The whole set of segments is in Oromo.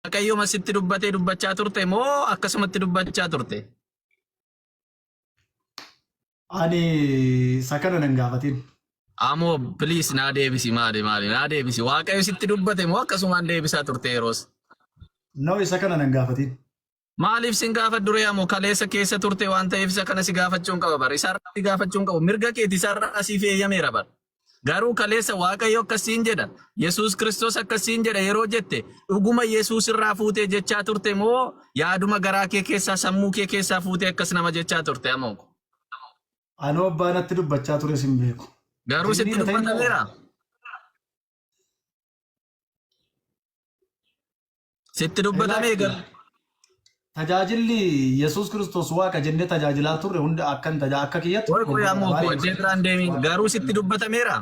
Waaqayyoma sitti dubbatee dubbachaa turte moo akkasumatti dubbachaa turte? Ani isa kana nan gaafatin. Amoo please naa deebisi maali maali naa deebisi Waaqayyo sitti dubbate moo akkasumaan deebisaa turte yeroos? No isa kana nan gaafatin. Maaliif sin gaafadhu ree amoo kaleessa keessa turte waan ta'eef isa kana si gaafachuun qaba bar isarraa si gaafachuun qabu mirga keeti isarraa siif eeyyameera bar. Garuu kaleessa Waaqayyo akkas siin jedha Yesuus Kiristoos akkas siin jedha yeroo jette dhuguma Yesuus irraa fuutee jechaa turte moo yaaduma garaa kee keessaa sammuu kee keessaa fuutee akkas nama jechaa turte amoo? Anoo abbaa natti dubbachaa ture sin beeku. Garuu sitti Jinniidha ta'in moo? dubbatameera? Sitti dubbatamee Lakki. garuu. Tajaajilli Yesuus Kiristoos Waaqa jennee tajaajilaa turre hunda akkan taja akka kiyyatti Qoy qoy dogoggora. ammoo koo Maaliif iddoo biraan deemiin garuu sitti dubbatameera.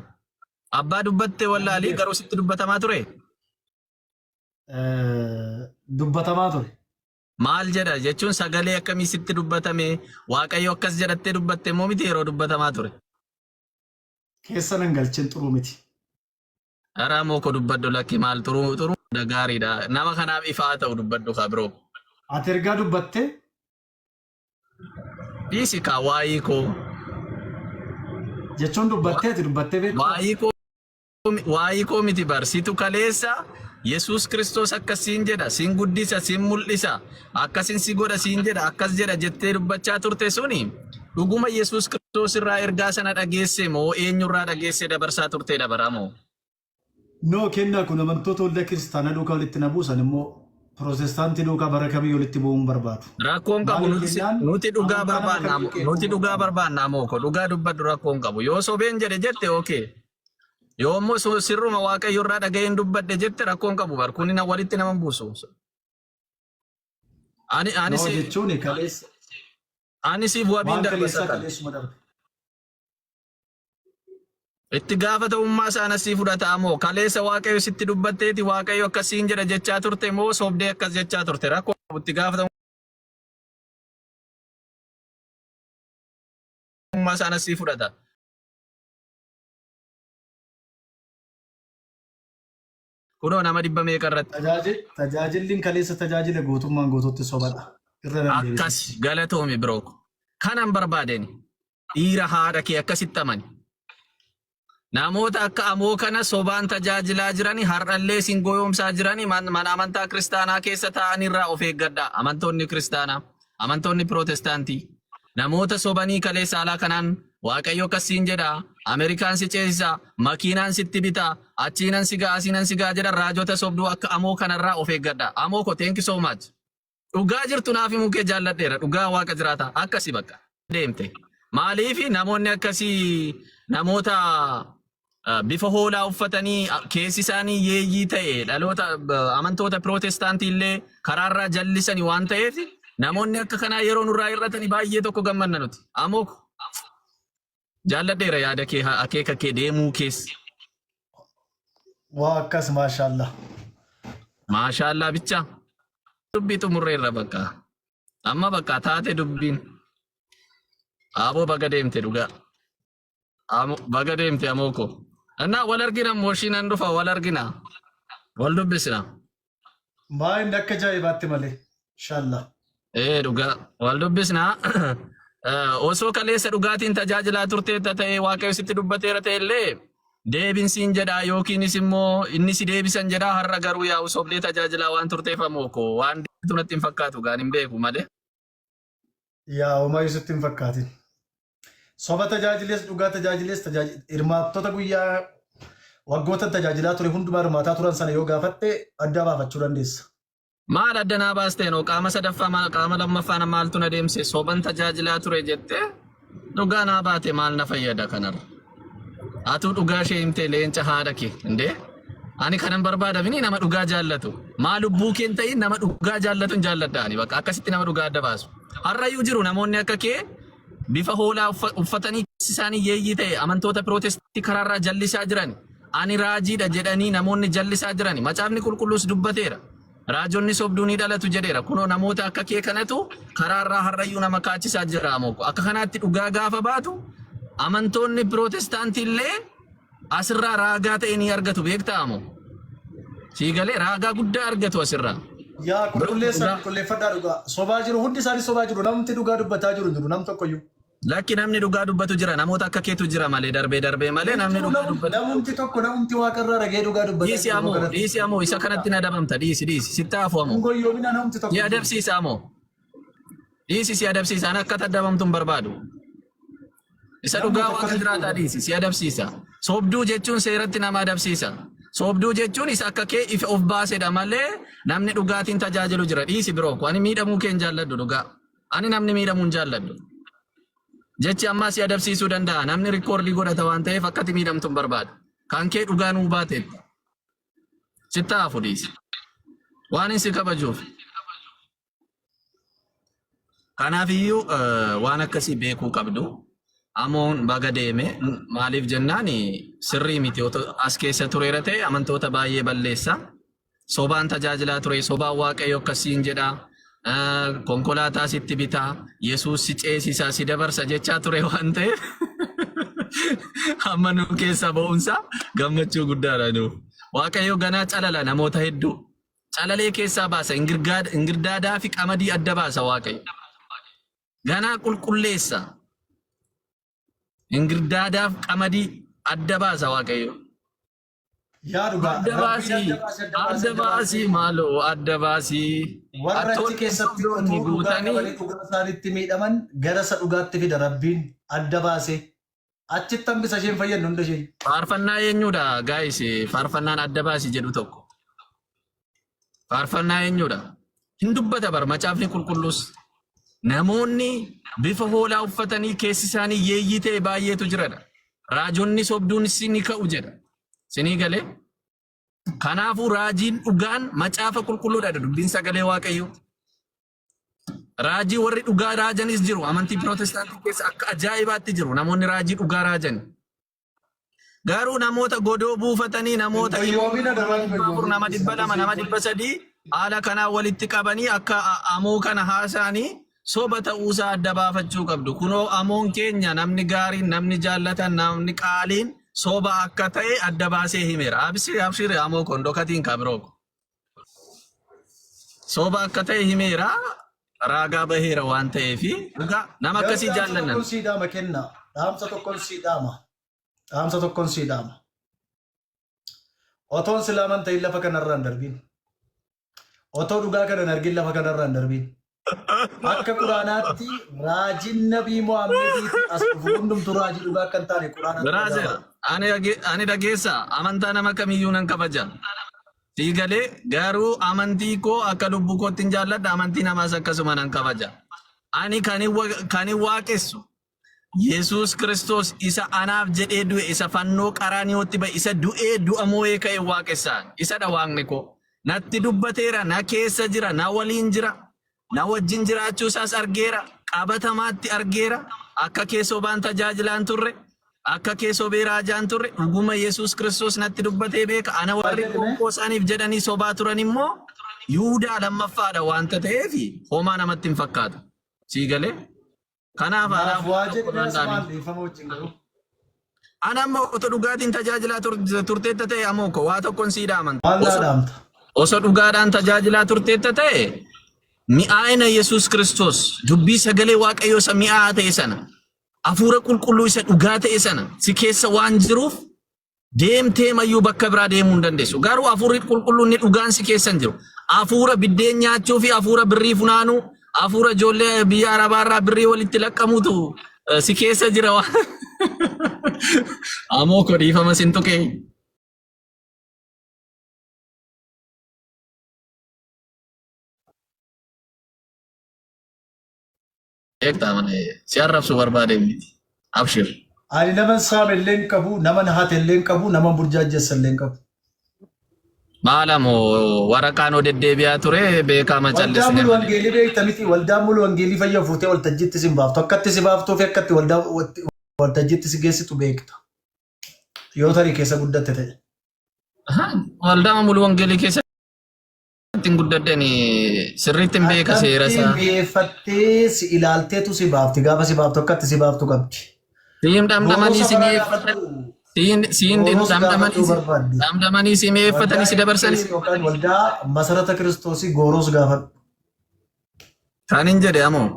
Abbaa dubbatte wallaalii garuu sitti dubbatamaa ture. Dubbatamaa ture. Maal jedha jechuun sagalee akkamii sitti dubbatame Waaqayyo akkas jedhattee dubbatte immoo miti yeroo dubbatamaa ture. Keessa nan galchin xuruu miti. Dharaa moo ko dubbadhu lakki maal xuruu xuruu gaariidha. Nama kanaaf ifaa ta'u dubbadhu kaa biroo. Ati ergaa dubbattee Dhiisi kaa waayii koo. jechuun dubbattee ati dubbattee beektaa? Waayii koo waayii koo miti bar situ kaleessa Yesuus Kiristoos akkas siin jedha siin guddisa siin mul'isa akkasin si godha siin jedha akkas jedha jettee dubbachaa turte suni dhuguma Yesuus Kiristoos irraa ergaa sana dhageesse moo eenyurraa dhageesse dabarsaa turteedha baramoo? No kennaa kun amantoota waldaa kiristaanaa duukaa walitti na buusan immoo pirootestaantii duukaa bara kamiyyuu walitti bu'uu hin barbaadu. Rakkoon qabu Maaliif nuti jennaan nuti dhugaa amantaa nama barbaanna kamiyyuu qeequu nuti hin dhugaa barbaadu. barbaanna mooko dhugaa dubbadhu rakkoon qabu yoo sobeen jedhe jette okay yoo immoo sirruma waaqayyo irraa dhaga'een dubbadhe jette rakkoon qabu bar kuni na walitti nama hin buusu. Ani ani No si jechuun kaleessa ani siif wabiin waan darba kaleessaa isa kana. kaleessuma darbe. Itti gaafatamummaa isaa anasii fudhata moo kaleessa waaqayyo sitti dubbatteeti waaqayyo akkasiin jedha jechaa turte moo sobdee akkas jechaa turte rakkoo qabu itti gaafatamummaa isaa anasii fudhata. Kunoo nama dhibba meeqa irratti. Tajaajilli kaleessa tajaajile guutummaan guutuutti sobadha. Irra nan deebisa. Akkas galatoomi bro. Kanan barbaadeen dhiira haadha kee akkasitti amani. Namoota akka amoo kana sobaan tajaajilaa jirani har'allee isin goyoomsaa jirani mana amantaa kiristaanaa keessa taa'anirraa of eeggadhaa. Amantoonni kiristaanaa, amantoonni pirootestaantii namoota sobanii kaleessa alaa kanaan Waaqayyo akkas siin jedha, Ameerikaan si ceesisa, makiinaan sitti bita, achiinan si ga'a, asiinan si ga'a jedhan raajota sobduu akka amoo kanarraa of eeggadhaa. Amoo ko thank you so much. Dhugaa jirtu naaf himuu kee jaalladheera. Dhugaa waaqa jiraataa. Akkasi bakka. Deemte. Maaliif namoonni akkasii namoota bifa hoolaa uffatanii keessi isaanii yeeyyii ta'e dhaloota amantoota pirootestaantii illee karaarraa jallisani waan ta'eef namoonni akka kanaa yeroo nurraa hir'atanii baay'ee tokko gammanna nuti. Amoo ko jaalladheera yaada kee akeeka kee deemuu kees. Waa akkas maashaallah. Maashaallaa bicha. Dubbii xumurreerra bakka. Amma bakka taate dubbiin. Aboo baga deemte dhugaa. Baga deemte amoo koo. Innaa wal argina immoo ishii nan dhufa wal argina. Wal dubbisna. Maa inni akka ajaa'ibaatti malee. Inshallah. Ee dhugaa wal dubbisna. Osoo kaleessa dhugaatiin tajaajilaa turteetta ta'e waaqayyo sitti dubbateera ta'e illee deebin siin jedhaa yookiinis immoo inni si deebisan jedhaa har'a garuu yaa'u sobdee tajaajilaa waan turteef amoo koo waan deebitu natti hin fakkaatu gaan hin beeku malee. Yaa homaa sitti hin fakkaatin. Soba tajaajiles dhugaa tajaajiles hirmaattota guyyaa waggoota tajaajilaa ture hundumaa hirmaataa turan sana yoo gaafatte adda baafachuu dandeessa. Maal adda naa baastee noo qaama sadaffaa maal qaama lammaffaa maaltu na deemse soban tajaajilaa ture jettee dhugaa naa baate maal na fayyada kanarra. Atuu dhugaa ishee himtee leenca haadha kee indee ani kanan barbaadamini nama dhugaa jaallatu maa lubbuu kee hin ta'in nama dhugaa jaallatu hin jaalladha ani bakka akkasitti nama dhugaa adda baasu. Har'ayyuu jiru namoonni akka kee bifa hoolaa uffatanii keessi isaanii yeeyyii ta'e amantoota pirootestii karaarraa jallisaa jiran ani raajiidha jedhanii namoonni jallisaa jiran macaafni qulqulluus dubbateera. Raajonni sobduu ni dhalatu jedheera. Kunoo namoota akka kee kanatu karaarraa har'ayyuu nama kaachisaa jira amooko. Akka kanaatti dhugaa gaafa baatu amantoonni pirootestaantii illee asirraa raagaa ta'e ni argatu beektaa amoo. Sii galee raagaa guddaa argatu asirraa. Yaa Bro, qulqulleessa dhugaa. qulqulleeffadhaa dhugaa. Sobaa jiru hundi isaanii sobaa jiru. Namni dhugaa dubbataa jiru hin jiru nam tokkoyyuu. Lakki namni dhugaa dubbatu jira namoota akka keetu jira malee darbee darbee malee Hin namni jiru dhugaa dubbatu. namumti tokko namumti waaqarraa dhagee dhugaa dubbataa Dhiisi jiru yeroo amoo kanatti. dhiisi amoo isa kanatti na adabamta dhiisi dhiisi sitti hafu Hin amoo. goyyoomina namumti tokko Si hin jiru. adabsiisa amoo. Dhiisi si adabsiisa ani akka adabamtu hin barbaadu. Isa Namni dhugaa tokkotu waaqa jiru. jiraataa dhiisi si adabsiisa. Sobduu jechuun seeratti nama adabsiisa. Sobduu jechuun isa akka kee ifa of baasedha malee namni dhugaatiin tajaajilu jira. Dhiisi biroo ko ani miidhamuu kee hin jaalladhu dhugaa. Ani namni miidhamuu hin jaalladhu. Jechi ammaa si adabsiisuu danda'a. Namni rikoordii godhata waan ta'eef akkati miidhamtu hin barbaadu. Kan kee dhugaa nuu baateetta. Sitti hafu dhiisi. Waan hin si kabajuuf. Kanaaf iyyuu waan akkasii beekuu qabdu. Amoon baga deeme maaliif jennaan sirrii miti otoo as keessa tureera ta'e amantoota baay'ee balleessa. Sobaan tajaajilaa ture sobaan waaqayyo akkasiin jedha konkolaataa sitti bitaa Yesuus si ceesisa si dabarsa jechaa ture waan ta'eef amma nu keessaa ba'uunsaa gammachuu guddaadha nuuf. Waaqayyo ganaa calala namoota hedduu. Calalee keessaa baasa. Ingirdaadaa fi qamadii adda baasa Waaqayyo. Ganaa qulqulleessa. Ingirdaadaaf qamadii adda baasa Waaqayyo. Yaa dhugaa Adda rabbiin baasii, adda baase adda baase adda adda baase baasii maaloo adda baasii. warra achi Attoonni keessatti sobdoonni utuu dhugaa guutanii qabanii dhugaa isaanitti miidhaman gara isa dhugaatti fida rabbiin adda baase achitti hambisa isheen fayyadnu hunda ishee. Faarfannaa eenyuudha gaayis faarfannaan adda baasi jedhu tokko. Faarfannaa eenyuudha? Hin dubbata bar macaafni qulqulluus. Namoonni bifa hoolaa uffatanii keessi isaanii yeeyyii ta'e baay'eetu jiradha. Raajonni sobduunis ni ka'u jedha. Sinii galee? Kanaafuu raajiin dhugaan macaafa qulqulluudha dubbiin sagalee Waaqayyoo. Raajii warri dhugaa raajanis jiru. Amantii pirootestaantii keessa akka ajaa'ibaatti jiru. Namoonni raajii dhugaa raajan. Garuu namoota godoo buufatanii namoota Hin goyyoomina nama daran 400 nama goyyoomina 200 nama 300 haala kanaan walitti qabanii akka amoo kana haasa'anii soba ta'uusaa adda baafachuu qabdu. Kunoo amoon keenya namni gaariin namni jaallatan namni qaaliin soba akka ta'e adda baasee himeera. Abshiri abshiri amoo kun dhokatiin kabiroo. Soba akka ta'e himeera. Raagaa baheera waan ta'eef dhugaa nama Garuu akkasii dhaamsa jaallannan. tokkoon sii dhaama kenna. Dhaamsa tokkoon sii dhaama. Dhaamsa tokkoon sii dhaama. Otoon silaa man ta'in lafa kanarraa hin darbiin. Otoo dhugaa kana hin argin lafa kanarraa hin darbiin. Akka quraanaatti raajiin nabii Muhammediiti as dhufu hundumtuu raajii dhugaa akka hin taane quraanatu ragaa Brother, ba'a. ani dhageessa amantaa nama kamiyyuu nan kabaja. Sii galee garuu amantii koo akka lubbuu kootti hin jaalladha amantii namaas akkasuma nan kabaja. Ani kan hin waaqessu Yesuus Kiristoos isa anaaf jedhee du'e isa fannoo qaraaniyootti ba'e isa du'ee du'a moo'ee ka'e waaqessa. Isadha waaqni koo. Natti dubbateera, na keessa jira, na waliin jira, na wajjin jiraachuu isaas argeera, qabatamaatti argeera. Akka kee sobaan tajaajilaan turre, akka kee sobee raajaan turre, dhuguma Yesuus Kiristoos natti dubbatee beeka. Ana Maal warri jedhime? qoonqoo isaaniif jedhanii sobaa turan immoo Yihudaa lammaffaadha waanta ta'eef homaa namatti hin fakkaatu. Sii galee? Kanaaf Naaf anaaf waa waan tokko jedhime naan asumaan dhaamin. dhiifama wajjin garuu. Ana amma otoo dhugaatiin tajaajilaa turteetta ta'e amoo ko waa tokkon sii dhaaman. Maal naa Osoo dhaamta? osoo dhugaadhaan tajaajilaa turteetta ta'e mi'aayina Yesuus Kiristoos dubbii sagalee Waaqayyoo isa mi'aa'aa ta'e sana hafuura qulqulluu isa dhugaa ta'e sana si keessa waan jiruuf Deemtee mayyuu bakka biraa deemuu hin dandeessu. Garuu hafuurri qulqulluun inni dhugaan si keessa hin jiru. Hafuura biddeen nyaachuu fi hafuura birrii funaanuu, hafuura ijoollee biyya Arabaa irraa birrii walitti laqqamuutu si keessa jira waan. Amoo koo dhiifama sin tuqee. Beektaa mana si arrabsuu barbaadee miti. Abshir. Ani naman saame illee hin qabu, naman hate illee hin qabu, naman burjaajjessa illee hin qabu. Maalamoo waraqaan oo deddeebi'aa ture beekaa Waldaan macallisne mulu malee. wangeelii beekta miti, waldaan mulu wangeelii fayya fuutee waltajjiitti si hin baaftu. Akkatti si baaftuu fi akkatti waldaa waltajjiitti si geessitu beekta. Yoo tarii keessa guddatte ta'e. Waldaa mulu wangeelii keessa ittiin guddadheen sirriitti hin beeka seera Akkamittiin isaa. mi'eeffattee si ilaalteetu si baafti. Gaafa si baaftu akkatti si baaftu qabdi. Siim Gooroo dhamdhamanii si safaraa mi'eeffatan. gaafadhu. Siin siin Gooroos gaafadhuu dhamdhamanii barbaadde. dhamdhamanii si Waldaa mi'eeffatanii si dabarsanii. FKC yookaan waldaa masarata kiristoosii gooroos gaafadhu. Kan hin jedhe amoo.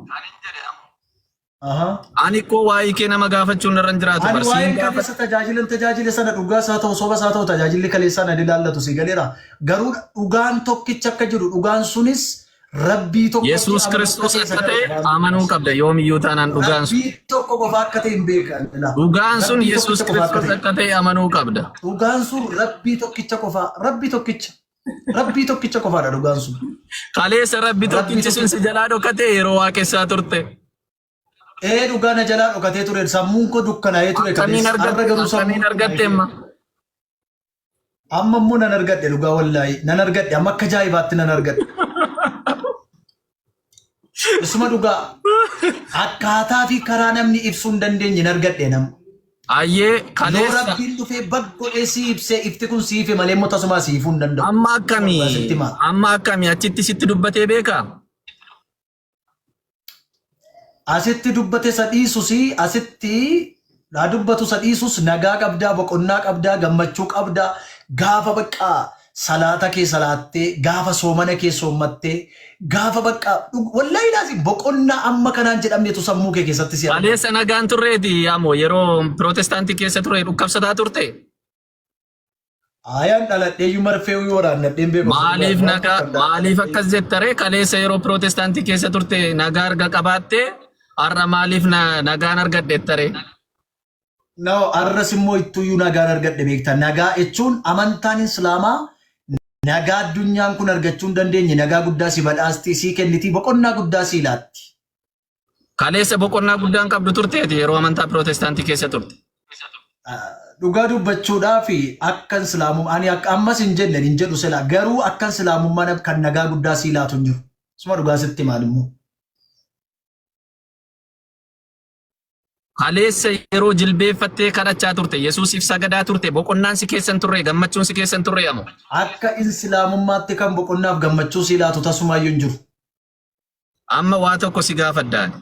Aha. Ani koo waa'ee kee nama gaafachuun irra hin jiraatu Ani bar siin waa'een gaafadha. kaleessa tajaajilan tajaajile sana dhugaas haa ta'u sobas haa ta'u tajaajilli kaleessaa na ilaallatu si galeera. Garuu dhugaan tokkicha akka jiru dhugaan sunis rabbii tokkotti Yesuus amanuu akka Kiristoos ta'e isa akka kana ta'e dhugaan amanuu qabda yoomiyyuu taanaan dhugaan sun. Rabbii tokko qofa akka ta'e hin beekan. Dhugaan sun Rabbii Yesuus tokkicha qofa akka Kiristoos ta'e. akka ta'e amanuu qabda. Dhugaan sun rabbii tokkicha qofa rabbii tokkicha rabbii tokkicha qofaadha dhugaan sun. Kaleessa rabbi Rabbii tokkichi sun tokkicha. si jalaa dhokate yeroo waaqessaa turte. Ee dhugaa na jalaa dhokatee ture sammuun koo dukkanaa'ee ture Akkamiin kaleessa har'a argatte garuu akkamiin sammuun koo argatte naa'ee amma? Amma immoo nan argadhe dhugaa wallaahi nan argadhe amma akka ajaa'ibaatti nan argadhe. Isuma dhugaa akkaataa fi karaa namni ibsuu hin dandeenye nan argadhe nama. Ayyee Yoo kaleessa rabbiin dhufee bag godhee si ibsee ifti kun si ife malee immoo tasumaa si ifuu hin danda'u. amma Isuma dhugaa akkamii sitti himaa. amma akkamii achitti sitti dubbatee beekaa? Asitti dubbate isa dhiisus asitti haa dubbatu isa dhiisus nagaa qabdaa boqonnaa qabdaa gammachuu qabdaa gaafa bakka salaata kee salaattee gaafa soomana kee soommattee gaafa bakka wallaahi laazim boqonnaa amma kanaan jedhamnetu sammuu kee keessatti si argama. Kaleessa nagaan turreeti amoo yeroo pirootestaantii keessa ture dhukkabsataa turte. Ayaan dhaladheeyyuu marfee yoo waraannadheen beeku osoo Maaliif waan nagaa tokko kan maaliif akkas jettaree kaleessa yeroo pirootestaantii keessa turte nagaa arga qabaatte har'a maaliif nagaan argadhettaree? No, arras immoo ittuyyuu nagaan argadhe beekta. Nagaa jechuun amantaan Islaamaa nagaa addunyaan kun argachuu hin dandeenye nagaa guddaa si badhaasti, sii kenniti, boqonnaa guddaa sii laatti. Kaleessa boqonnaa guddaan qabdu turteeti yeroo amantaa pirootestaantii keessa turte. Dhugaa dubbachuudhaaf akka Islaamummaa ani akka ammas hin jenne hin jedhu sila garuu akka Islaamummaa kan nagaa guddaa sii laatu hin jiru. Suma dhugaa sitti himaan immoo. Kaleessa yeroo jilbeeffattee kadhachaa turte Yesuusiif sagadaa turte boqonnaan si keessa hin turre gammachuun si keessa hin turre amo. Akka Islaamummaatti kan boqonnaaf gammachuu sii laatu tasumaayyuu hin jiru. Amma waa tokko si gaafadhaan.